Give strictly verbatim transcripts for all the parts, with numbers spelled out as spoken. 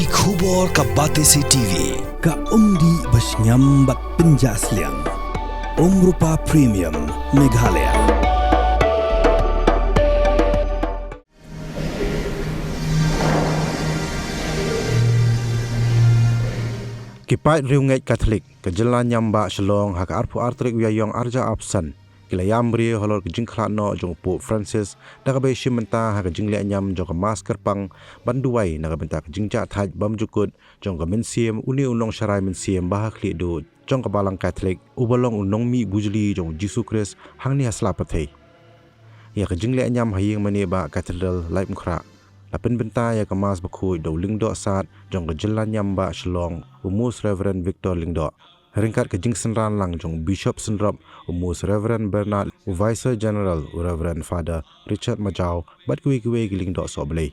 Ki khubor ka Batesi T V, ka umdih ba shngiam bad pynjah sliang. Umrupa Premium, Meghalaya. Ki paid riewngeit Katholik ka jylla Niam Bah Shillong ha ka arphew ar tarik u Ïaïong arhajar arphew san ki la ïam briew halor ka jingkhlad noh jong u Pope Francis da kaba ïashim bynta ha ka jingleh niam jong ka Mass kyrpang ban duwai na ka bynta ka jingjahthait bymjukut jong ka mynsiem une u nongsharai mynsiem ba ha khlieh duh jong ka Balang Katholik uba long u nongmih bujli jong u Jisu Khrist hangne ha sla pyrthei. Ïa ka jingleh niam ha ïing mane ba Cathedral Laitumkhrah la pynbynta ïa ka Mass bakhuid da u Lyngdoh Sad jong ka jylla Niam Bah Shillong, u Most Reverend Victor Lyngdoh, ryngkat ka jingsynran lang jong u Bishop Synrop, u Most Reverend Bernard, u Vicar General, u Reverend Father Richard Majaw, bad kiwei kiwei ki lyngdoh sohblei.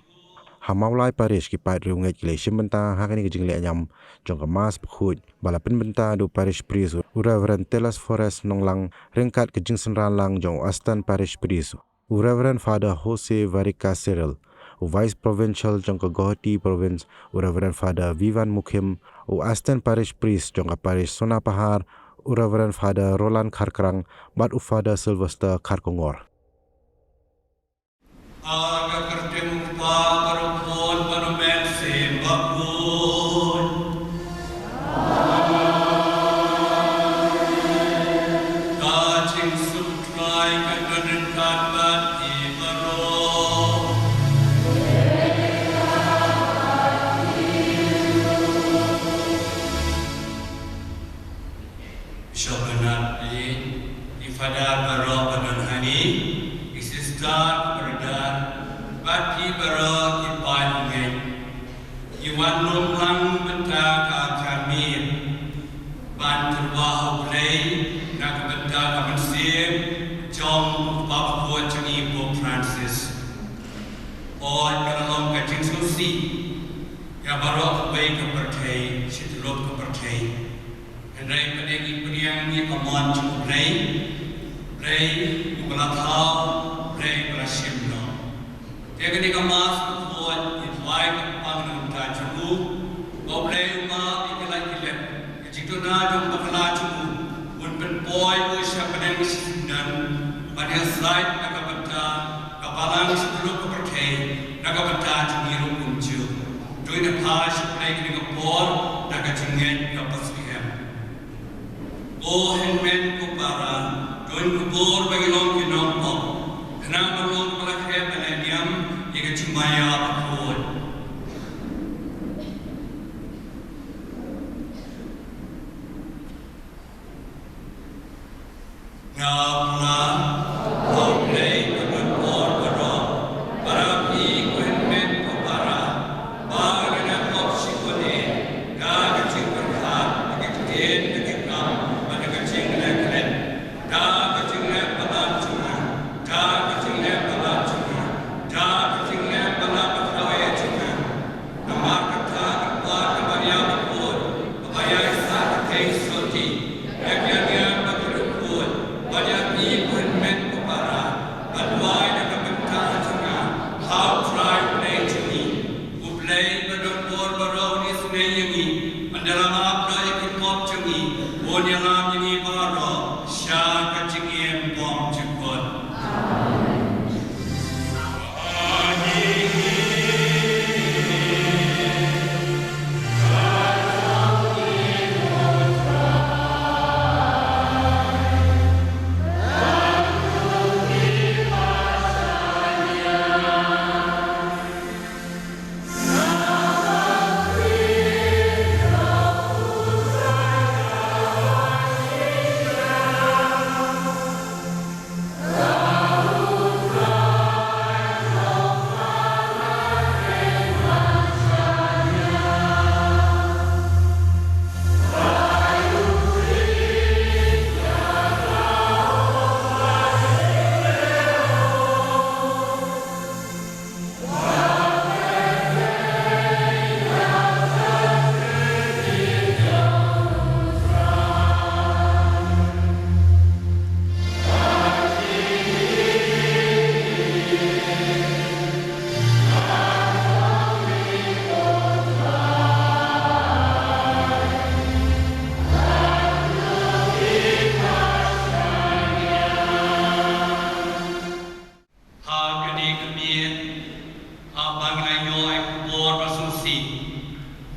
Ha Mawlai Parish ki paid riewngeit ki la ïashim bynta ha kane ka jingleh niam jong ka Mass bakhuid ba la pynbynta da u Parish Priest, u Reverend Telas Forrest Nonglang, ryngkat ka jingsynran lang jong u Assistant Parish Priest, u Reverend Father Jose Varica Cyril, u Vice Provincial jong ka Guwahati Province, u Reverend Father Vivan Mukhim, u Assistant Parish Priest jong ka Parish Sonapahar, u Reverend Father Roland Kharkrang, bad u Father Sylvester Kharkongor. Ha ka kyrteng u Kpa bad u Khun bad u Mynsiem Bakhuid. Ka jingsuk Trai kan don ryngkat bad phi baroh. Bishop Bernard Payne, i Father baroh ba don hangne, i Sister, i Brother, bad phi baroh ki paid riewngeit. Ngi wan lum lang bynta ka jingmih ban tyrwa ha U Blei na ka bynta ka mynsiem jong u Kpa bakhuid jong ngi Pope Francis. Oi, ka la long ka jingsngewsih ïa baroh kawei ka pyrthei, shi tyllup ka pyrthei. Hynrei pat ngi pdiang ïa ka mon jong U Blei, Blei uba la thaw, Blei uba la shim noh. Te kane ka Mass bakhuid ngi duwai kyrpang na ka bynta jong u, ba U Blei u map ïa ki lait ki lem, ka jingduna jong u bakla jong u, un pynpoi u sha bneng sha syriem, ban ïasaid na ka bynta ka balang shi tyllup ka pyrthei, na ka bynta jong ngi ruh kumjuh. To ngin ïa phai sha U Blei kane ka por da ka jingngeit kaba skhem. Ko hynmen ko para, to ngin kubur ba ngi long ki nongpop, khnang ban long kaba la khet ban leh niam ïa ka jingmaïa bakhuid. Nga pla, ha U Blei ba don bor baroh, bad ha phi ko hynmen ko para, ba ngi la pop shibun eh, da ka jingpyrkhat, da ka ktien, da ka kam, bad da ka jingleh klet, da ka jingleh palat jong nga, da ka jingleh palat jong nga, da ka jingleh palat bakhraw jong nga. Namar kata ka Kpa kaba ïa bakhuid, kaba ïa sah ka kynsan sotti, ïa ki ïa ba ki riewkhuid, bad ïa phi ko hynmen ko para, ban duwai na ka bynta jong nga ha U Trai U Blei jong ngi. U Blei ba don bor baroh un isynei ïa ngi, un da la map noh ïa ki pop jong ngi, un ïalam ïa ngi baroh sha ka jingim bymjukut.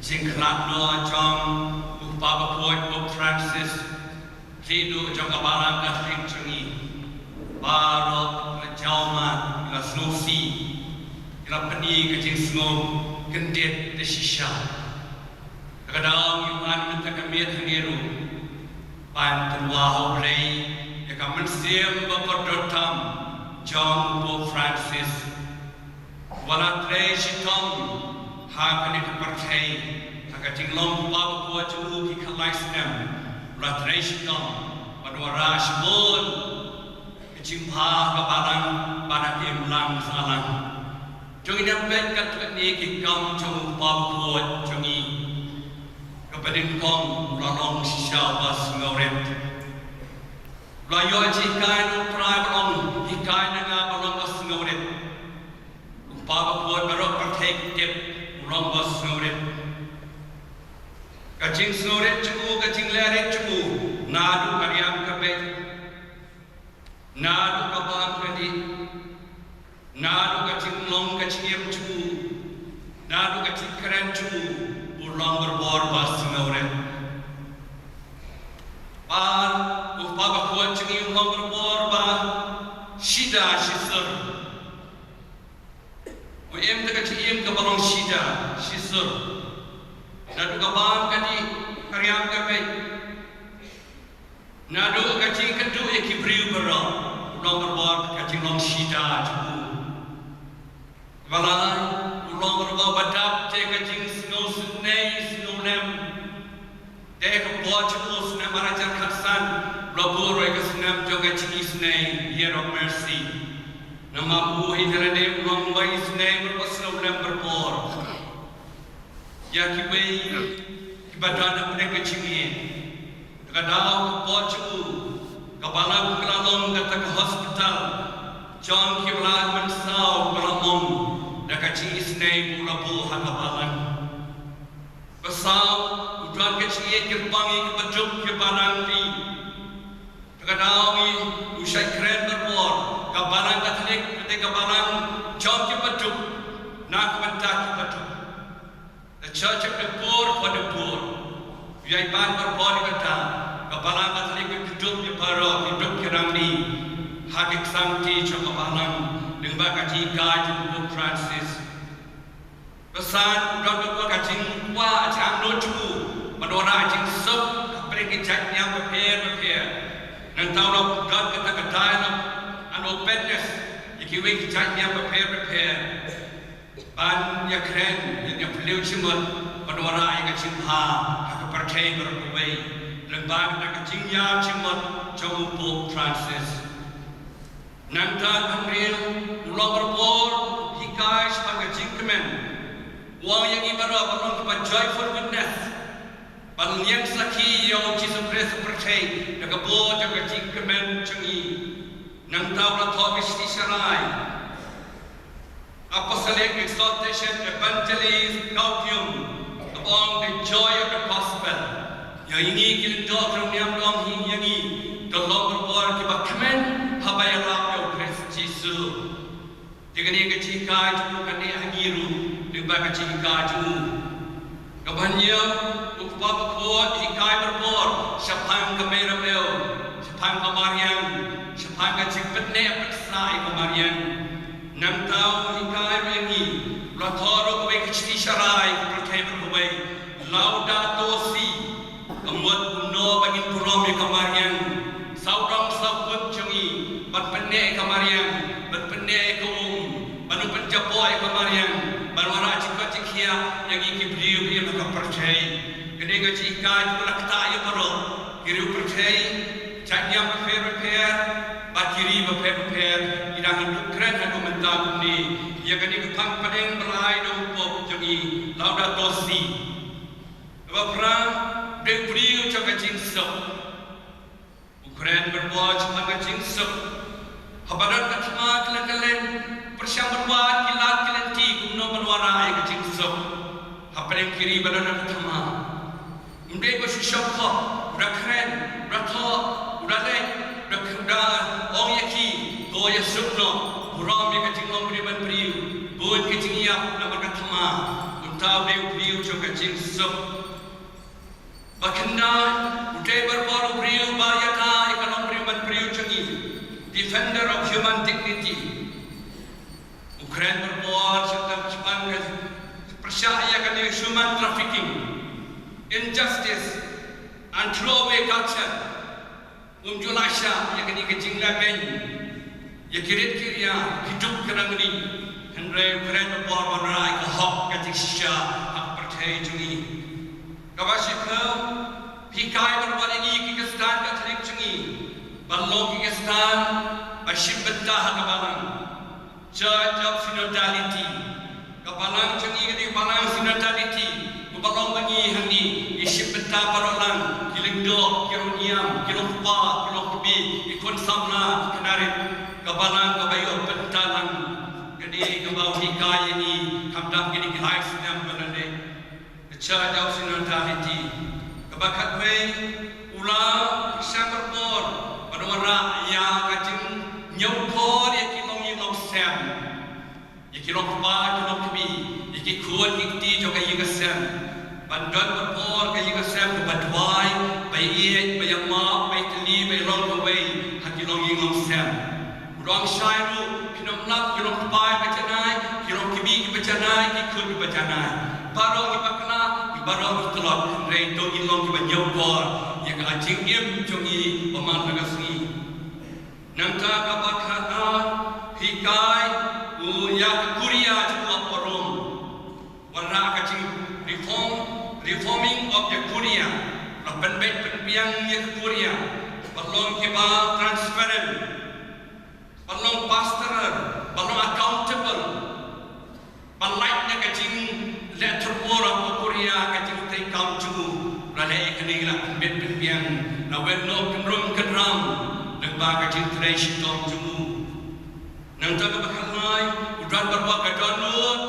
Jingkhlad noh jong u Kpa Bakhuid Pope Francis, ki duh jong ka Balang Katholik jong ngi, baroh la jaw mad, la sngewsih, la pyni ka jingsngew kyndit da shisha. Ka daw ngi wan mynta ka miet hangne ruh ban tynwah ha U Blei ïa ka mynsiem ba kordor tam jong u Pope Francis. Ba la trei shitom ha kane ka pyrthei ha ka jinglong kpa bakhuid jong u ki khatlai snem. Ba la trei shitom ban wanrah shibun ka jingbha ha ka Balang bad ha ka imlang sahlang. To ngin ïa peit katto katne ki kam jong u Kpa Bakhuid jong ngi. Kaba nyngkong, u la long shisha uba sngewrit. U la ïoh jinghikai na U Trai ba ong, hikai na nga ban long ba sngewrit. U Kpa Bakhuid baroh pyrthei ki tip u long ba sngewrit. Ka jingsngewrit jong u, ka jinglehrit jong u, naduh ka riam ka beit, naduh ka bam ka dih, naduh ka jinglong ka jingim jong u, naduh ka jingkren jong u, u long barabor ba sngewrit. Bad u Kpa Bakhuid jong ngi u long barabor ba shida shisur. U im da ka jingim kaba long shida shisur. Naduh ka bam ka dih, ka riam ka beit, naduh ka jingkynduh ïa ki briew baroh, u long barabor ka jinglong shida jong u. Kaba lai, u long barabor ba dap da ka jingsngewsynei sngewlem. Te ka por jong u, snem ar hajar khatsan, u la buh ruh ïa ka snem jong ka jingisynei, Year of Mercy. Namar u hi te lade u long ba isynei barabor, sngewlem barabor ïa kiwei kiba don hapdeng ka jingim. Te ka daw ka por jong u, ka Balang ka la long kata ka hospital jong kiba la mynsaw, ba la ong da ka jingisynei ba u la buh ha ka Balang. Ba saw, u don ka jingïeit kyrpang ïa kiba duk kiba rangli. Te ka daw ngi, u shait kren barabor, ka Balang Katholik ka dei ka balang jong kiba duk, na ka bynta kiba duk. The Church of the Poor for the Poor. U ïai ban barabor ïa kata, ka Balang Katholik ka duk ïa baroh, ki duk ki rangli ha ki ksangti jong ka Balang, lyngba ka jinghikai jong u Pope Francis. Ba san, u don ka jingkwah jingangnud jong u ban wanrah jingsuk hapdeng ki jait niam bapher bapher. Nangta u don kata ka dialogue and openness ïa kiwei ki jait niam bapher bapher ban ïakren, ban ïaphylliew jingmut, ban wanrah ïa ka jingbha ha ka pyrthei baroh kawei, lyngba kata ka jingïar jingmut jong u Pope Francis. Nangta hynriew, u long barabor hikai shaphang ka jingkmen. U ong ïa ngi baroh ban long kiba joyful witness, ban ïeng sakhi ïa u Jisu Khrist ha pyrthei da ka bor jong ka jingkmen jong ngi. Nangta u la thoh ka shithi sharai Apostolic Exhortation Evangelii Gaudium, kaba ong the joy of the gospel. Ïa ngi ki lyngdoh, ki nongniam, ong hi ïa ngi, to long barabor kiba kmen haba ïalap ïa u Khrist Jisu. Te kane ka jinghikai jong u ka neh ha ngi ruh lyngba ka jinghikai jong u. Kaba hynñiew, u Kpa Bakhuid u hikai barabor shaphang ka Mei Rabew, shaphang ka mariang, shaphang ka jingpynneh pynsah ïa ka mariang. Nangta u hikai ruh ïa ngi, u la thoh ruh kawei ka shithi sharai ha ka pyrthei baroh kawei, Laudato Si. Ka mut kumno ba ngin burom ïa ka mariang. Sawdong sawkun jong ngi ban pynneh ïa ka mariang, ban pynneh ïa ka um, ban pynjaboh ïa ka mariang, ban wanrah jingkoit jingkhiah ïa ngi ki briew ba im ha ka pyrthei. Kane ka jinghikai ka la ktah ïa baroh ki riew pyrthei, jait niam bapher bapher bad ki ri bapher bapher. Ngi dang haduh kren haduh mynta kumne ïa kane ka phang pdeng ba la ai da u Pope jong ngi, Laudato Si. Kaba phra, dei u briew jong ka jingsuk. U kren barabor shaphang ka jingsuk. Haba don ka thma kylleng kylleng, pyrshang ban wad ki lad ki lynti kumno ban wanrah ïa ka jingsuk hapdeng ki ri ba don ka thma. Ym dei ba shu shongkha, u da kren, u da thoh, u da leit, u da, u da ong ïa ki, to ïasuk noh, burom ïa ka jinglong briew ban briew, bun ka jingïap namar ka thma, un Sa u dei u briew jong ka jingsuk. Ba khyndai, u dei barabor u briew ba ïada ïa ka longbriew manbriew jong ngi. Defender of human dignity. U kren barabor shaphang ka pyrshah ïa kane ka human trafficking, injustice and throwaway culture. Um ju la shah ïa kane ka jinglehbeiñ ïa ki rit ki ria, ki duk ki rangli. Hynrei u kren barabor ban rah ïa ka hok, ka jingshisha ha ka pyrthei jong ngi. Kaba shiphew, hikai barabor ïa ngi ki Khristan Katholik jong ngi ban long ki Khristan ba shim bynta ha ka balang. Church of Synodality. Ka balang jong ngi ka dei balang synodality. Kaba long ba ngi hangne ngi shim bynta baroh lang, ki lyngdoh, ki rangïam, ki longkpa, ki longkmie, ki khun samla, ki khynnah rit. Ka balang kaba ïoh bynta lang. Kane kaba u hikai ïa ngi khamtam kine ki lai snem ba la leit. Ka Church of Synodality. Kaba khatwei, u la pyrshang barabor ban wanrah ïa ka jingñiewkor ïa ki longïing longsem, ïa ki longkpa ki longkmie, ïa ki khun ki kti jong ka ïing ka sem. Ban don barabor ka ïing ka sem kaba duwai, ba ïeit, ba ïamap, ba ïatylli, ba ïalong kawei ha ki longïing longsem. U dang shai ruh, phin ym lap ki longkpa kiba janai, ki longkmie kiba janai, ki khun kiba janai. Baroh ngi bakla, ngi baroh ngi tlot, hynrei to ngin long kiba ñiewkor ïa ka jingim jong ngi ba man la ka sngi. Nangta kaba khatar, hikai u ïa ka kuria jong u Apostol Rom. Wanrah ka jing reform, reforming of the Curia. La pynbeit pynbiang ïa ka kuria ban long kiba transparent, ban long pastoral, ban long accountable, ban lait na ka jingleh thurpur ha ka kuria, ka jingtrei kam jong u. La leh ïa kane, la pynbeit pynbiang, la wan noh kynrum kynram lyngba ka jingtrei shitom jong u. Nangta kaba khatlai, u don barabor ka dohnud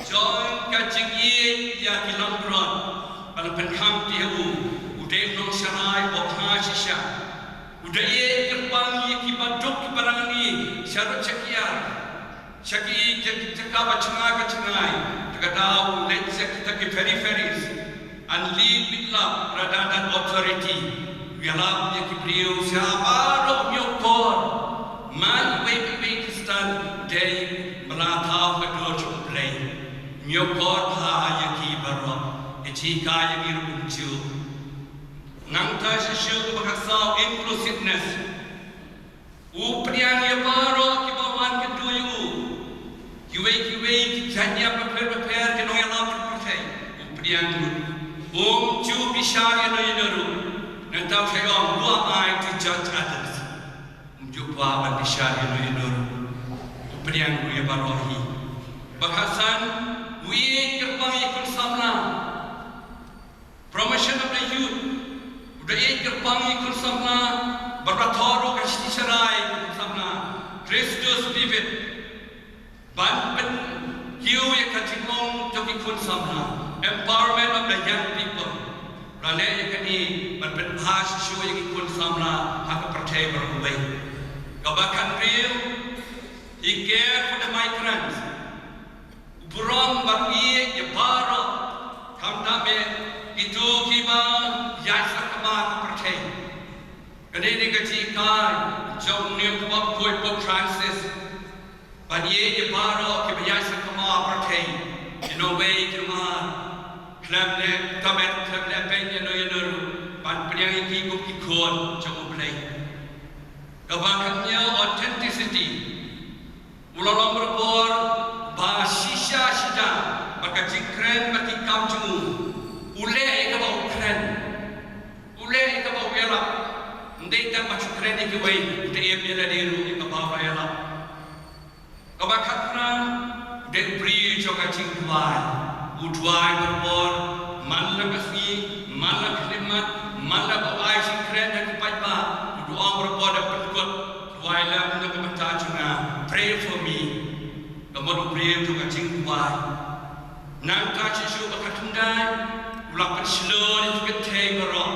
jong ka jingïeit ïa ki langbrot. Ba la pynkham te ha u, u dei u nongsharai ba bha shisha. U da ïeit kyrpang ïa kiba duk kiba rangli, sha rud sha kiar, sha ki jaka ba jngai ba jngai. Te ka daw u leit sha kita ki peripheries and lead with love rather than authority. U ïalap ïa ki briew sha baroh, u ñiewkor. Man iwei pa iwei Khristan dei ba la thaw ka dur jong U Blei. U ñiewkor bha ïa ki baroh. Ka jinghikai ïa ngi ruh kumjuh. Nangta shisha kaba khatsaw, inclusiveness. U pdiang ïa baroh kiba wan kynduh ïa u. Kiwei kiwei ki jait niam bapher bapher, ki nongïalam pyrthei. U pdiang ruh. Um ju bishar ïano ïano ruh. Nangta u ong, "Who am I to judge others?" Um ju kwah ban bishar ïano ïano ruh. U pdiang ruh ïa baroh hi. Ba khatsan, u ïeit kyrpang ïa ki khun samla. Promotion of the youth. U da ïeit kyrpang ïa ki khun samla, bad u la thoh ruh ka shithi sharai ïa ki khun samla. Christus vivit. Ban pynkiew ïa ka jinglong jong ki khun samla. Empowerment of the young people. U la leh ïa kane ban pynbha shisha ïa ki khun samla ha ka pyrthei baroh kawei. Kaba khathynriew, he cared for the migrants. U burom bad u ïeit ïa baroh, khamtam eh kito kiba ïaid sakma ha ka pyrthei. Kane dei ka jinghikai jong u Pope, Pope Francis. Ban ïeit ïa baroh kiba ïaid sakma ha ka pyrthei. Ïa nongwei ïa nongmar. Khlem leh, khlem leh, khlem leh beiñ ïano ïano ruh. Ban pdiang ïa ki kum ki khun jong U Blei. Kaba khathynñiew, authenticity. U la long barabor ba shisha shisha bad ka jingkren bad ki kam jong u. U leh ïa kaba u kren. U leh ïa kaba u ïalap. Ym dei tang ba u kren ïa kiwei, u da im ïa lade ruh ïa kaba u la ïalap. Kaba khatphra, u dei u briew jong ka jingduwai. U duwai barabor, man la ka sngi, man la ka khyllipmat, man la ba u ai jingkren ha ki paidbah, u duwai barabor da pynkut. Duwai lem na ka bynta jong nga, pray for me. Ka mut u briew jong ka jingduwai. Nangta shisha ba khatkhyndai, u la pynshlur ïa ki kynthei baroh.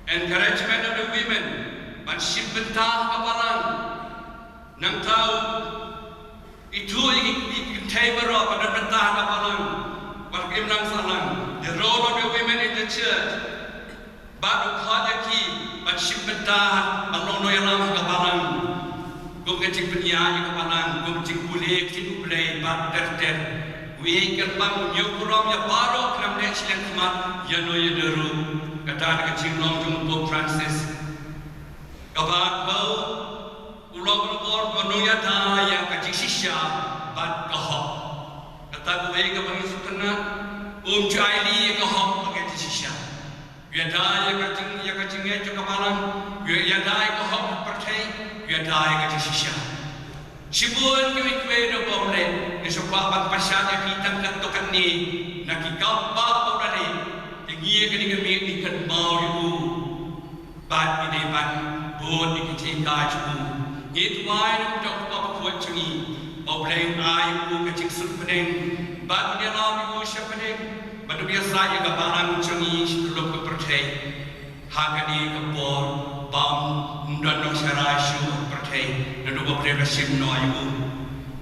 Encouragement of the women, ban shim bynta ha ka balang. Nangta u ithuh ïa ki, ïa ki kynthei baroh ban don bynta ha ka balang. Wat im nang sah lang, the role of the women in the church. Bad u khot ïa ki ban shim bynta, ban long nongïalam ha ka balang. Kum ka jingpynïaid ïa ka balang, kum jingpule ktien U Blei bad ter ter. U ïeit kyrpang, u ñiew burom ïa baroh, khlem leh shiliang khmat ïano ïano ruh. Kata ka jinglong jong u Pope Francis. Kaba arphew, u long u bor ba nongïada ïa ka jingshisha bad ka hok. Kata kawei kaba ngi sngewtynnat, um ju ailad ïa ka hok bad ka jingshisha. U ïada ïa ka jing, ïa ka jingngeit jong ka balang, u ïada ïa ka hok ka pyrthei, u ïada ïa ka jingshisha. Shibun kiwei kiwei ruh ba u leh, ngi sngewbha ban pynshai ïa ki tang katto katne na ki kam ba u la leh. Te ngi ïa kane ka miet ngi kynmaw ïa u. Bad ngi dei ban bud ïa ki jinghikai jong u. Ngi duwai na u Kpa bakhuid jong ngi, ba U Blei un ai ïa u ka jingsuk bneng bad un ïalam ïa u sha bneng, bad un ïasaid ïa ka balang jong ngi sha ka lum ka pyrthei. Ha kane ka por ba ym don nongshakri shuh ha pyrthei, naduh ba U Blei u la shim noh ïa u.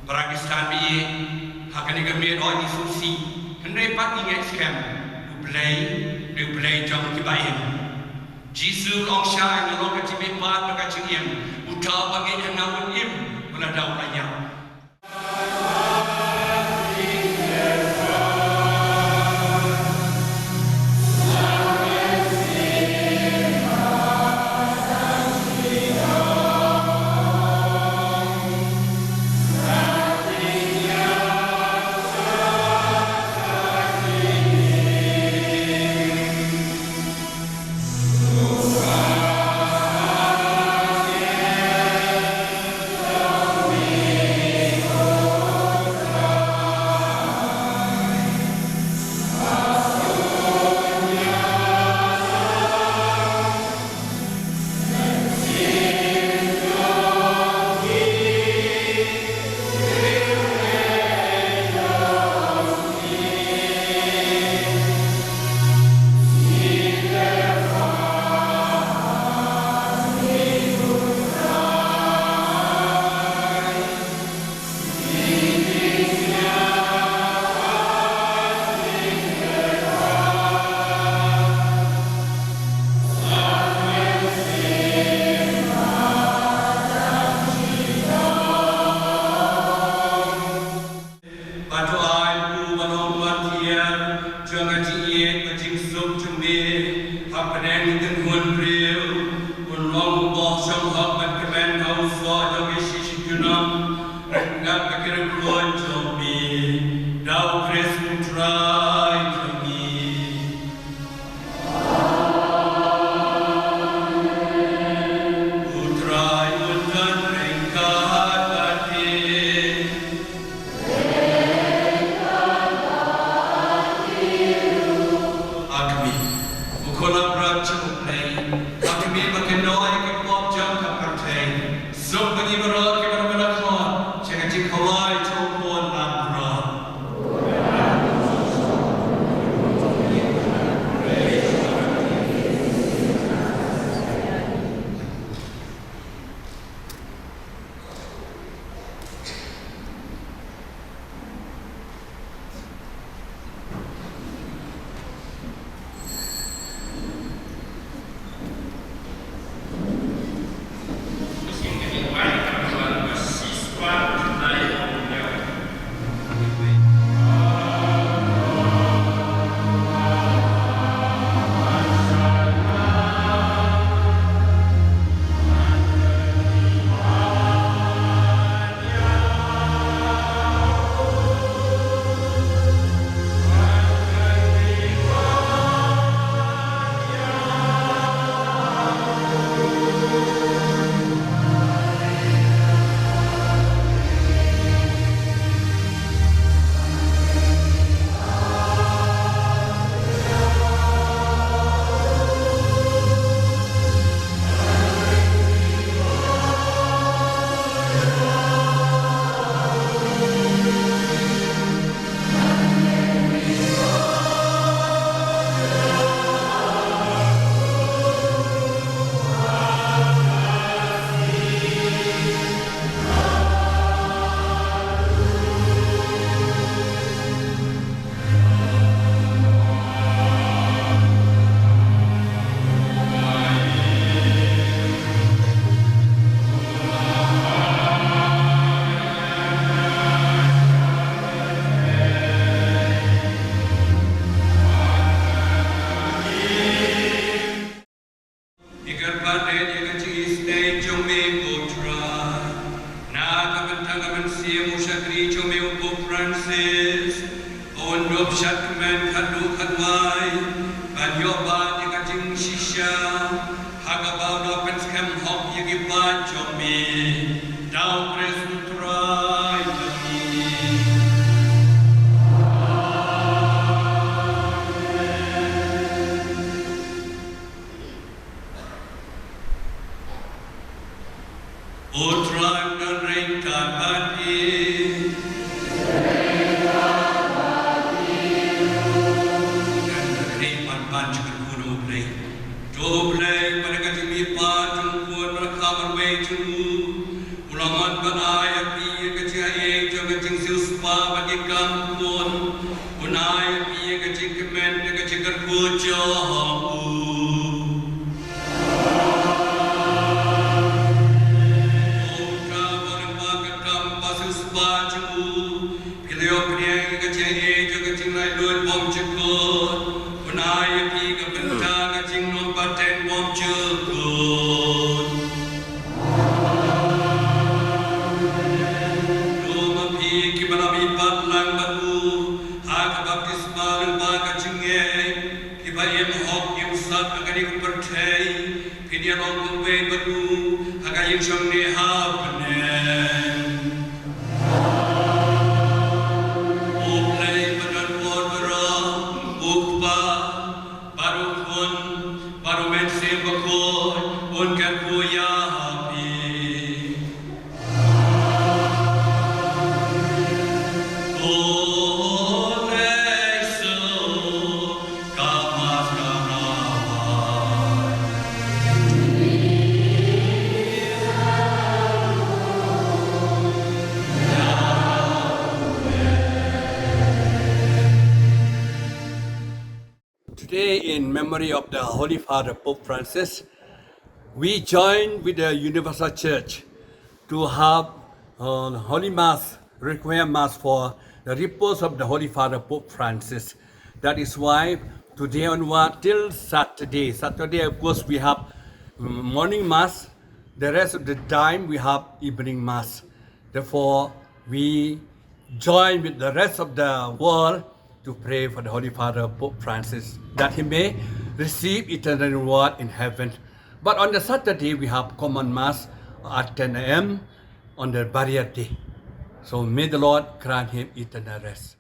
Para Khristan ba ïeit, ha kane ka miet hooid ngi sngewsih, hynrei pat ngi ngeit skhem, U Blei, U Blei jong kiba im. Jisu u ong shai, nga long ka jingmihpat bad ka jingim, uta uba ngeit ha nga un im wat lada u la ïap. Bad to ai u ban long martir jong ka jingïeit bad jingsuk jong me, hapdeng ka jinghun briew, un long u boh shong hok bad kmen ha u soh jong ka shithi junom, ryngkat bad ki riewkhuid jong me, da U Khrist U Trai jong ngi. U Trai un don ryngkat bad phi. Ha khmih, u khun lapbrot jong U Blei, ha khmih ba kynnoh ïa ki pop jong ka pyrthei. Suk ma ngi baroh kiba la khot sha ka jingkhawai jong u khun lapbrot. Ai, ban ïoh bad ïa ka jingshisha ha kaba u la pynskhem hok ïa ki paid jong me. Da U Khrist U Trai jong ngi. U Trai un don ryngkat bad phi. Ngan ïa kynduh ban pan jingkyrkhu na U Blei. To U Blei, bad ka jingmihpat jong U Khun bad U Kha marwei jong u, u la mon ban ai ïa phi ïa ka jingaiei jong ka jingsiewspah bad ki kam khun. Un ai ïa phi ïa ka jingkmen, ïa ka jingkyrkhu jong u. Ong ka balang ba ka kam ba siewspah jong u, phi la ïoh pdiang ïa ka jingaiei jong ka jinglaitluid bymjukut. Un ai ïa phi ka bynta ka jinglong pateng bymjukut. To ma phi kiba la mihpat lang bad u ha ka baptisma lyngba ka jingngeit, kiba im hok im sat ha kane ka pyrthei, phin ïa long kumwei bad u ha ka ïingshong ne ha bneng. U Blei ba don bor baroh, U Kpa, bad U Khun, bad U Mynsiem Bakhuid, un kyrkhu ïa phi. Today, in memory of the Holy Father Pope Francis, we join with the Universal Church to have uh, Holy Mass, Requiem Mass for the repose of the Holy Father Pope Francis. That is why today onward till Saturday, Saturday, of course, we have mm, morning Mass. The rest of the time, we have evening Mass. Therefore, we join with the rest of the world to pray for the Holy Father Pope Francis, that he may receive eternal reward in heaven. But on the Saturday, we have common Mass at ten a m on the Barrier Day. So may the Lord grant him eternal rest.